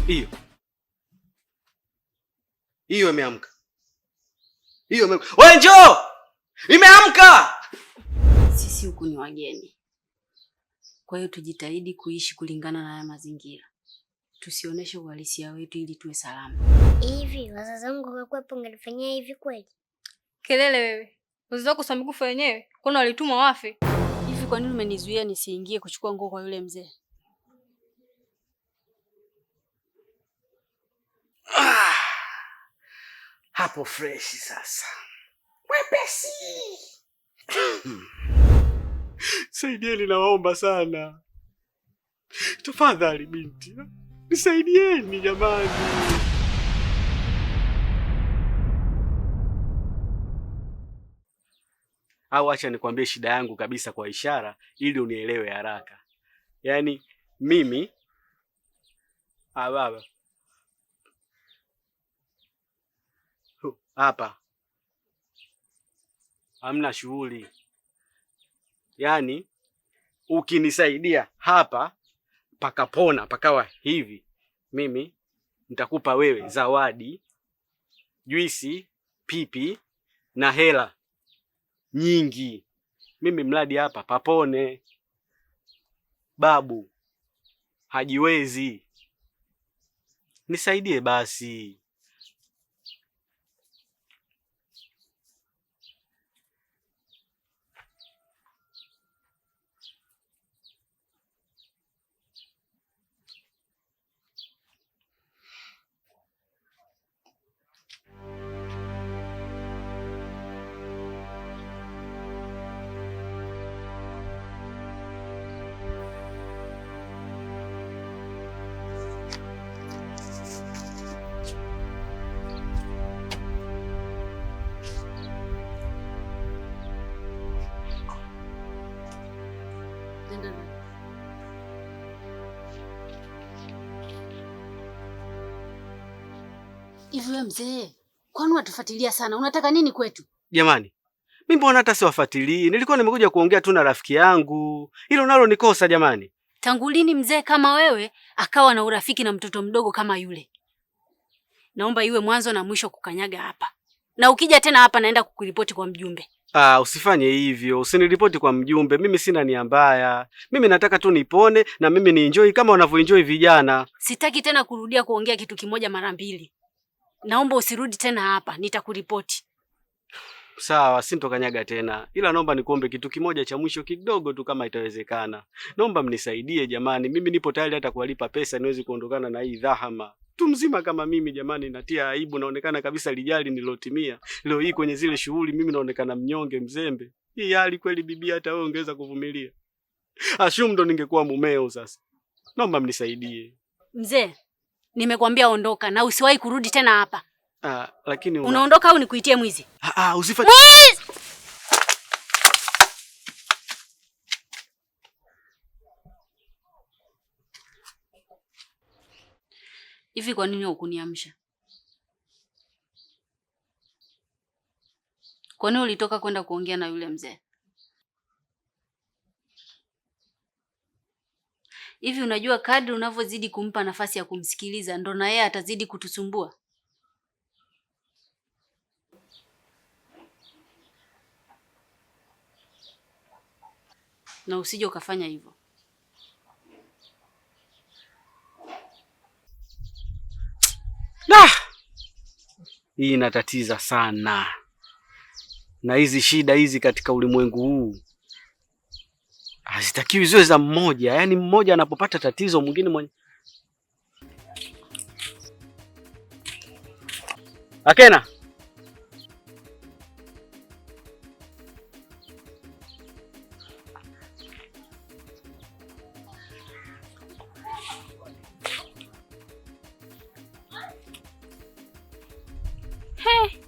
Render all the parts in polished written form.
Hiyo hiyo imeamka, hiyo imeamka. Wewe njoo, imeamka. Sisi huku ni wageni, kwa hiyo tujitahidi kuishi kulingana na haya mazingira, tusionyeshe uhalisia wetu ili tuwe salama. Hivi wazazi wangu wangekuwepo ungenifanyia hivi kweli? Kelele wewe. Wazazi wako wamekufa wenyewe, kwani walitumwa wafe? Hivi kwa nini umenizuia nisiingie kuchukua nguo kwa yule mzee? Ah, hapo fresh sasa, mwepesi. Saidieni, nawaomba sana, tafadhali binti, nisaidieni jamani. Au acha nikwambie shida yangu kabisa kwa ishara ili unielewe haraka. Yaani mimi baba hapa hamna shughuli. Yaani ukinisaidia hapa pakapona pakawa hivi, mimi nitakupa wewe zawadi, juisi, pipi na hela nyingi. Mimi mradi hapa papone. Babu hajiwezi, nisaidie basi. Nenda ndani. Hivi wewe mzee, kwani unatufuatilia sana? Unataka nini kwetu? Jamani, mi mbona hata siwafuatilii? Nilikuwa nimekuja kuongea tu na rafiki yangu, hilo nalo ni kosa jamani? Tangu lini mzee kama wewe akawa na urafiki na mtoto mdogo kama yule? Naomba iwe mwanzo na mwisho kukanyaga hapa, na ukija tena hapa naenda kukuripoti kwa mjumbe. Ah, usifanye hivyo, usiniripoti kwa mjumbe. Mimi sina nia mbaya, mimi nataka tu nipone na mimi ni enjoy kama wanavyoenjoy vijana. Sitaki tena kurudia kuongea kitu kimoja mara mbili. Naomba usirudi tena hapa, nitakuripoti. Sawa, sintokanyaga tena, ila naomba nikuombe kitu kimoja cha mwisho kidogo tu, kama itawezekana. Naomba mnisaidie jamani, mimi nipo tayari hata kuwalipa pesa niweze kuondokana na hii dhahama. Mtu mzima kama mimi jamani, natia aibu, naonekana kabisa lijali nilotimia leo hii kwenye zile shughuli, mimi naonekana mnyonge, mzembe. Hii hali kweli, bibi, hata wewe ungeweza kuvumilia? Ashum ndo ningekuwa mumeo sasa. Naomba mnisaidie. Mzee, nimekwambia ondoka na usiwahi kurudi tena hapa. Ah, lakini Unaondoka au nikuitie mwizi? Ah, ah, usifanye Mwizi! Hivi kwa nini hukuniamsha? Kwa nini ulitoka kwenda kuongea na yule mzee? Hivi unajua kadri unavyozidi kumpa nafasi ya kumsikiliza ndo na yeye atazidi kutusumbua? Na usije ukafanya hivyo. Nah! Hii inatatiza sana, na hizi shida hizi katika ulimwengu huu hazitakiwi ziwe za mmoja. Yaani mmoja anapopata tatizo mwingine mwenye Akena. He,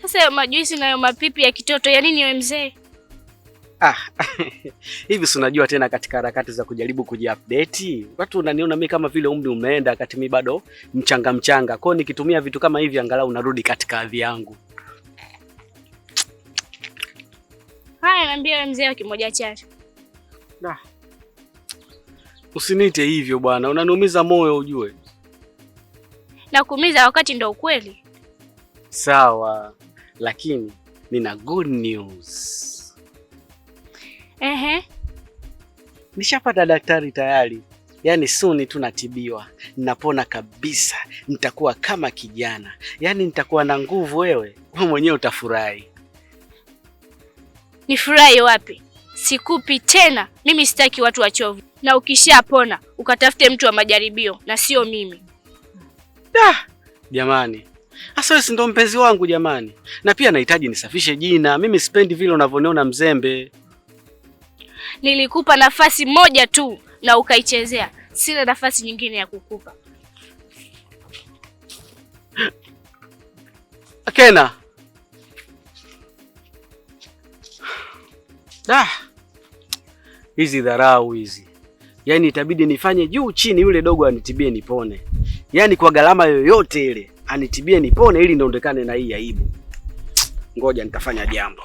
sasa hayo majuisi nayo mapipi ya kitoto ya nini wewe mzee? Ah, hivi si unajua tena katika harakati za kujaribu kujiupdate, watu unaniona mimi kama vile umri umeenda, wakati mimi bado mchanga mchanga. Kwa hiyo nikitumia vitu kama hivi angalau narudi katika hadhi yangu. Haya, niambie wewe mzee wa kimoja chacho. Nah. Usiniite hivyo bwana, unaniumiza moyo ujue. Na kuumiza wakati ndo ukweli. Sawa, lakini nina good news. Ehe. Nishapata daktari tayari, yaani soon tu natibiwa, napona kabisa, nitakuwa kama kijana, yaani nitakuwa na nguvu. Wewe mwenyewe utafurahi. Nifurahi wapi? Sikupi tena. Mimi sitaki watu wachovu. Na ukishapona ukatafute mtu wa majaribio na sio mimi. Da, jamani, sasa wewe si ndo mpenzi wangu jamani, na pia nahitaji nisafishe jina. Mimi sipendi vile unavyoniona mzembe. Nilikupa nafasi moja tu na ukaichezea. Sina nafasi nyingine ya kukupa. Kena. Da. Hizi dharau hizi. Yaani itabidi nifanye juu chini yule dogo anitibie nipone. Yaani kwa gharama yoyote ile anitibie nipone ili niondekane na hii aibu. Ngoja nitafanya jambo.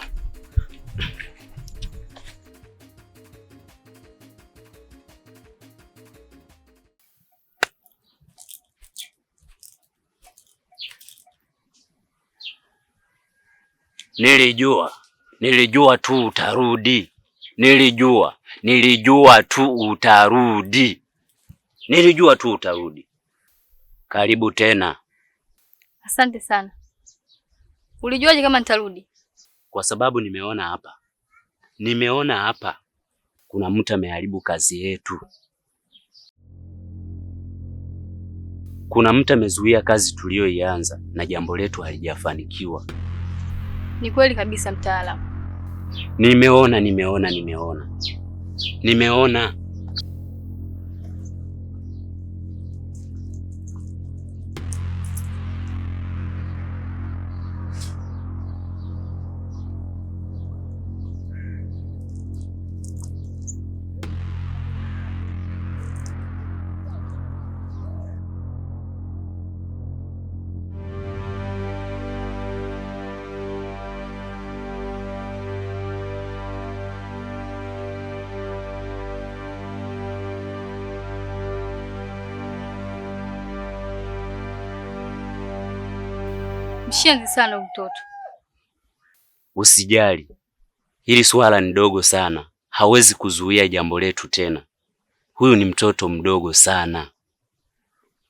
Nilijua tu utarudi. Nilijua tu utarudi. Nilijua tu utarudi. Karibu tena. Asante sana. Ulijuaje kama nitarudi? Kwa sababu nimeona hapa. Nimeona hapa kuna mtu ameharibu kazi yetu. Kuna mtu amezuia kazi tuliyoianza na jambo letu halijafanikiwa. Ni kweli kabisa mtaalamu. Nimeona. Nimeona. Mshenzi sana mtoto. Usijali, hili swala ni dogo sana, hawezi kuzuia jambo letu tena. Huyu ni mtoto mdogo sana,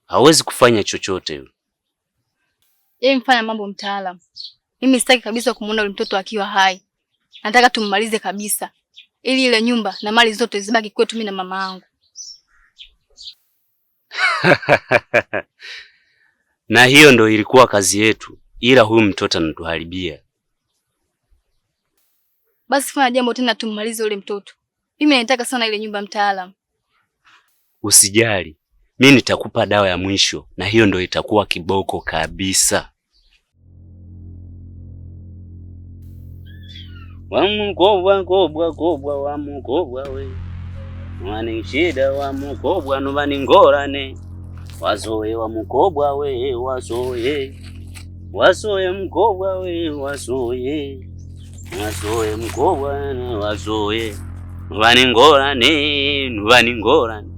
hawezi kufanya chochote. Yeye mfanya mambo mtaalamu. Mimi sitaki kabisa kumuona yule mtoto akiwa hai. Nataka tummalize kabisa, ili ile nyumba na mali zote zibaki kwetu mimi na mama yangu. Na hiyo ndo ilikuwa kazi yetu, ila huyu mtoto anatuharibia. Basi fanya jambo tena tummalize yule mtoto. Mimi nataka sana ile nyumba mtaalamu. Usijali, mimi nitakupa dawa ya mwisho na hiyo ndo itakuwa kiboko kabisa. Wamukobwa kobwa kobwa wamukobwa we wani shida wamukobwa nubani ngorane wazoe wamukobwa we wazoe wazoe mkobwa we wazoe wazoe mkobwa wazoe nubani ngorane nubani ngorane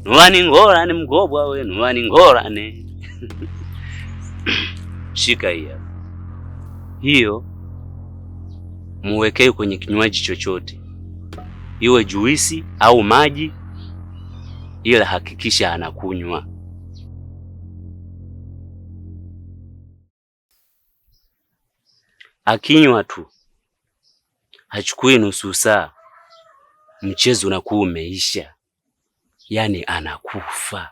nubani ngorane mkobwa we nubani ngorane. Shika hiyo hiyo, muwekee kwenye kinywaji chochote, iwe juisi au maji, ila hakikisha anakunywa. Akinywa tu hachukui nusu saa, mchezo unakuwa umeisha, yaani anakufa.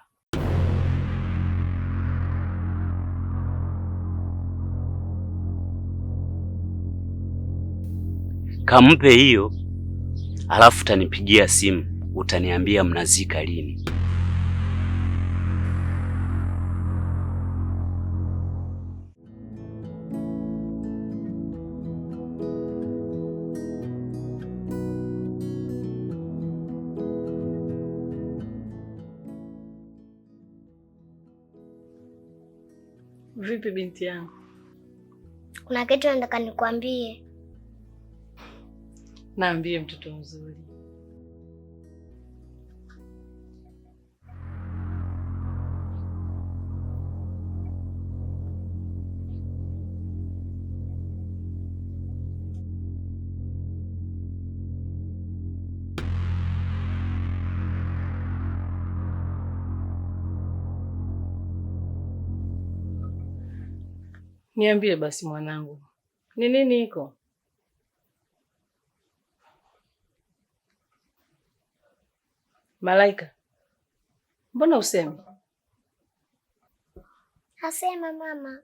Kampe hiyo, alafu utanipigia simu, utaniambia mnazika lini. Vipi binti yangu? Kuna kitu nataka nikwambie. Naambie mtoto mzuri. Niambie basi mwanangu, ni nini iko? Malaika, mbona usemi? Hasema mama.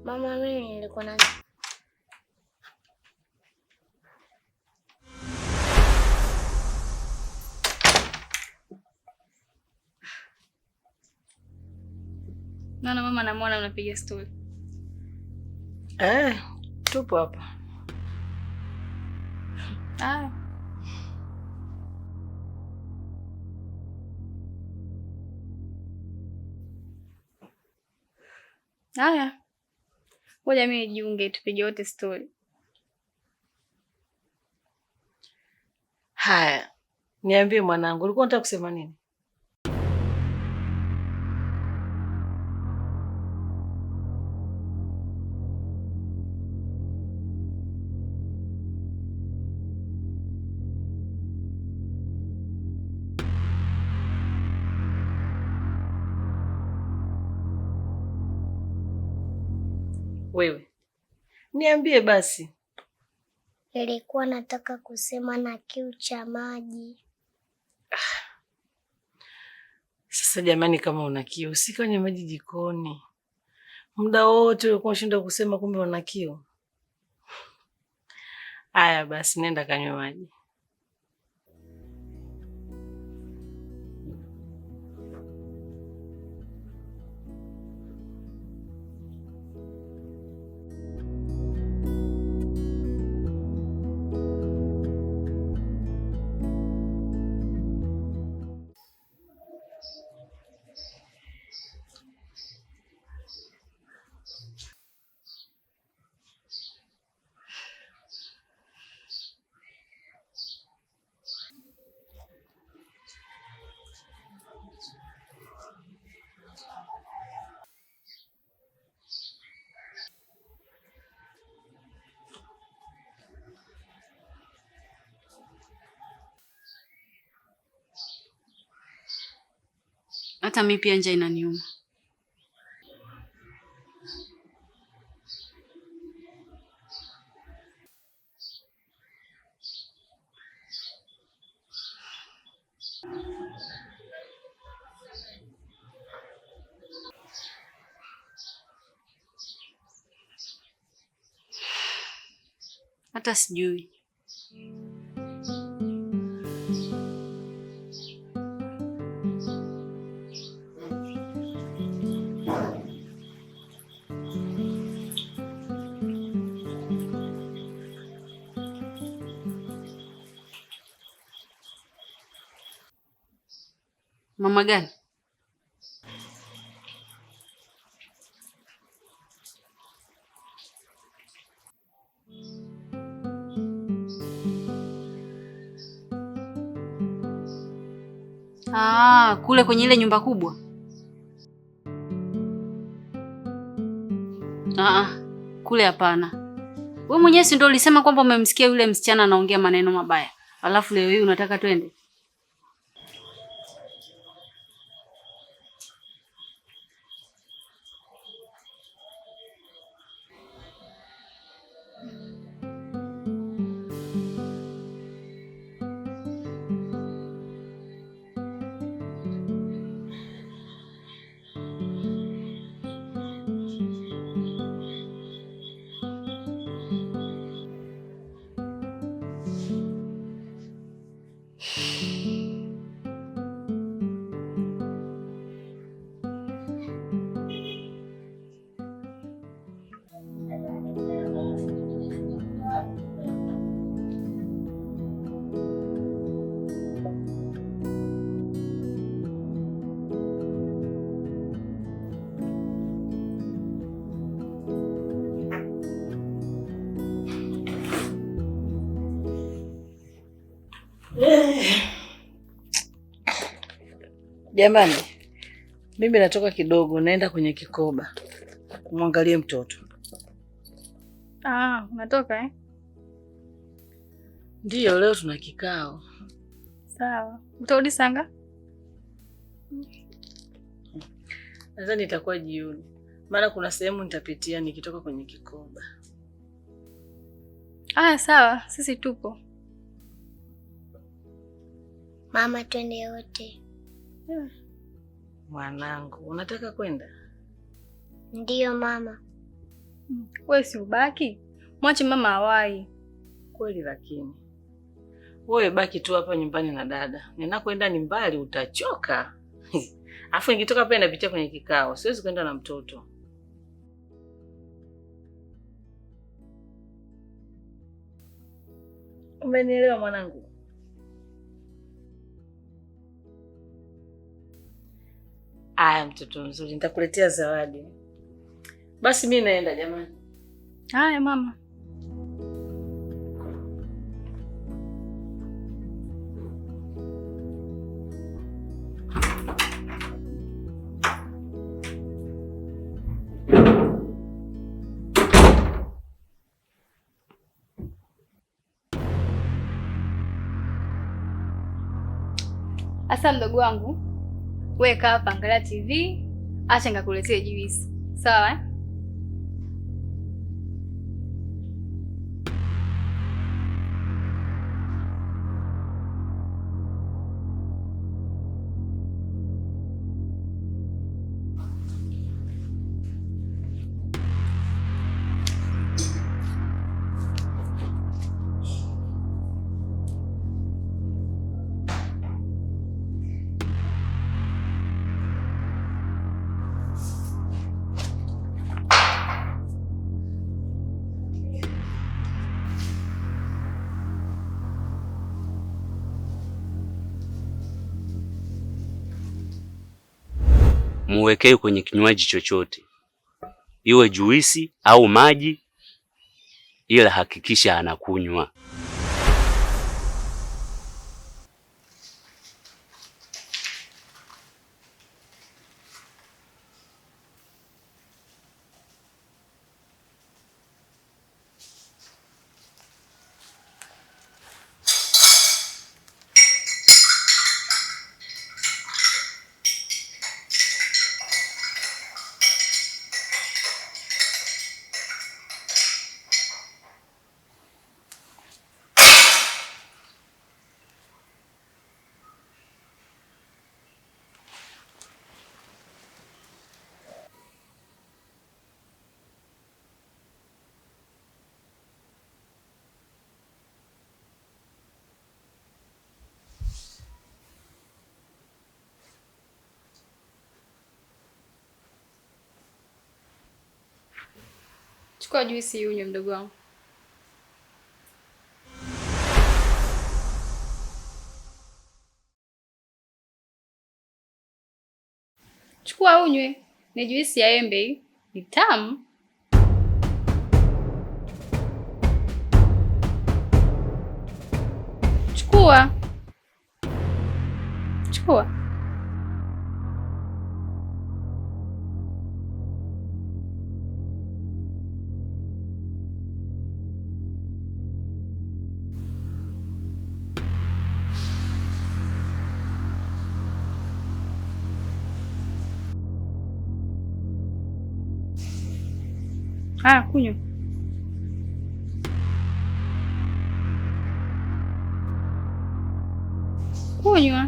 Mama, mimi nilikuwa na Naona mama na mwana unapiga stori. Eh, tupo hapa. Ah. Haya, ngoja mimi nijiunge tupige wote stori. Haya, niambie mwanangu, ulikuwa unataka kusema nini? Wewe niambie basi. Nilikuwa nataka kusema na kiu cha maji. Sasa jamani, kama una kiu usikanywe maji jikoni. Muda wote ulikuwa unashinda kusema, kumbe una kiu. Aya basi, nenda kanywe maji. Hata mi pia njaa inaniuma. Hata sijui. Mama gani? Ah, kule kwenye ile nyumba kubwa. Ah, kule hapana. Wewe mwenyewe si ndio ulisema kwamba umemsikia yule msichana anaongea maneno mabaya, alafu leo hii unataka twende? Jamani, mimi natoka kidogo, naenda kwenye kikoba kumwangalie mtoto. Ah, unatoka eh? Ndiyo, leo tuna kikao. Sawa. Utarudi sanga? Nadhani itakuwa jioni, maana kuna sehemu nitapitia nikitoka kwenye kikoba. Aya, sawa, sisi tupo. Mama, twende wote. Mwanangu, unataka kwenda? Ndiyo mama. Wewe si ubaki, mwache mama awai. Kweli, lakini wewe baki tu hapa nyumbani na dada. Ninakwenda ni mbali, utachoka. Afu nikitoka pale napitia kwenye kikao, siwezi kwenda na mtoto. Umenielewa mwanangu? Aya, mtoto mzuri, nitakuletea zawadi. Basi mi naenda jamani. Haya mama. Asa mdogo wangu, wewe kaa hapa angalia TV, acha nikakuletee juisi. Sawa eh? Muwekee kwenye kinywaji chochote, iwe juisi au maji, ila hakikisha anakunywa. Chukua juisi unywe mdogo wangu. Chukua unywe, ni juisi ya embe hii, ni tamu. Chukua. Chukua. Ah, kunywa. Kunywa.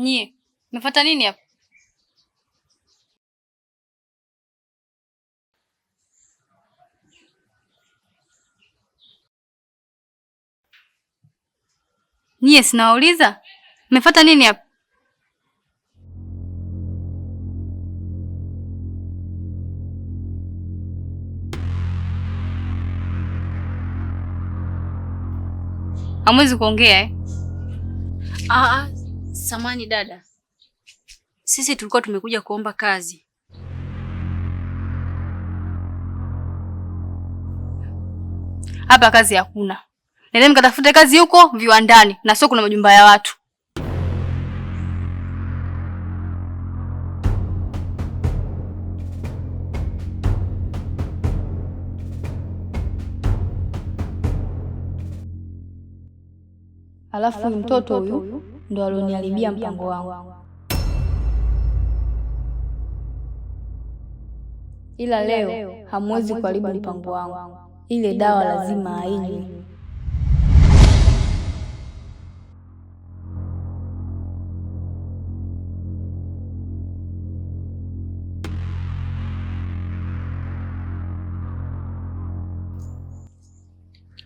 Nyie, mmefuata nini hapa? Nyie sinawauliza? Mmefuata nini hapa? Hamwezi kuongea eh? Ah, samani dada, sisi tulikuwa tumekuja kuomba kazi. Hapa kazi hakuna. Nendeni mkatafute kazi huko viwandani na sio kuna majumba ya watu. Alafu mtoto huyu ndo alioniharibia mpango wangu. Ila leo hamwezi kuharibu mpango wangu. Ile dawa lazima ainywe.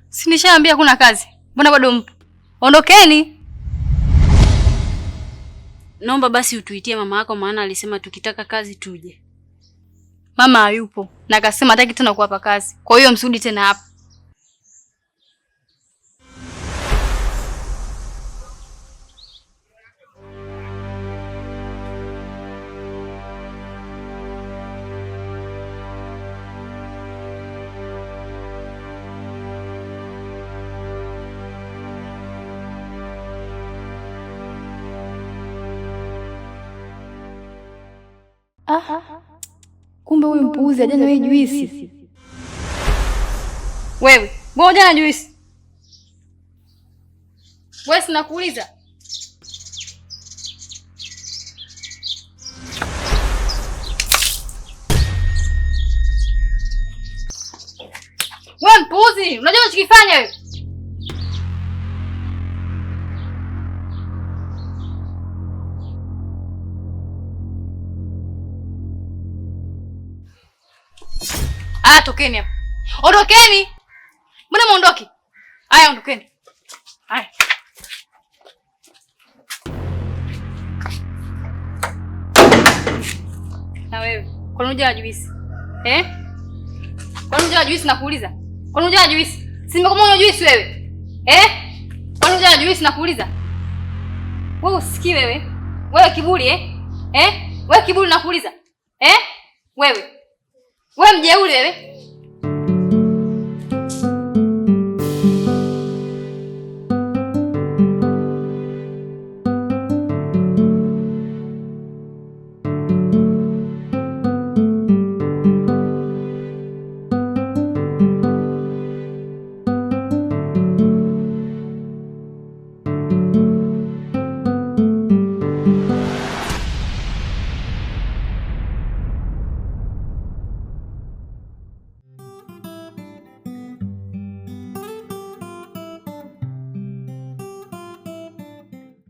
Si nishaambia kuna kazi? Mbona bado mpo? Ondokeni. Naomba basi utuitie mama yako, maana alisema tukitaka kazi tuje. Mama hayupo na akasema hataki tena kuwapa kazi, kwa hiyo msirudi tena hapa. Ah, kumbe huyu mpuuzi hajanywa hii juisi. Wewe, mbona hujanywa juisi? Wewe sina kuuliza. Wewe mpuuzi, unajua unachokifanya wewe? Aya, tokeni hapa. Ondokeni. Mbona muondoki? Aya, ondokeni. Aya. Na wewe, kwa nini hujala juisi? Eh? Kwa nini hujala juisi nakuuliza? Kwa nini hujala juisi? Si nimekuambia unywe juisi wewe? Eh? Kwa nini hujala juisi nakuuliza? Wewe usikii wewe? Wewe kiburi eh? Eh? Wewe kiburi nakuuliza? Eh? Wewe. Wewe mjeuri wewe.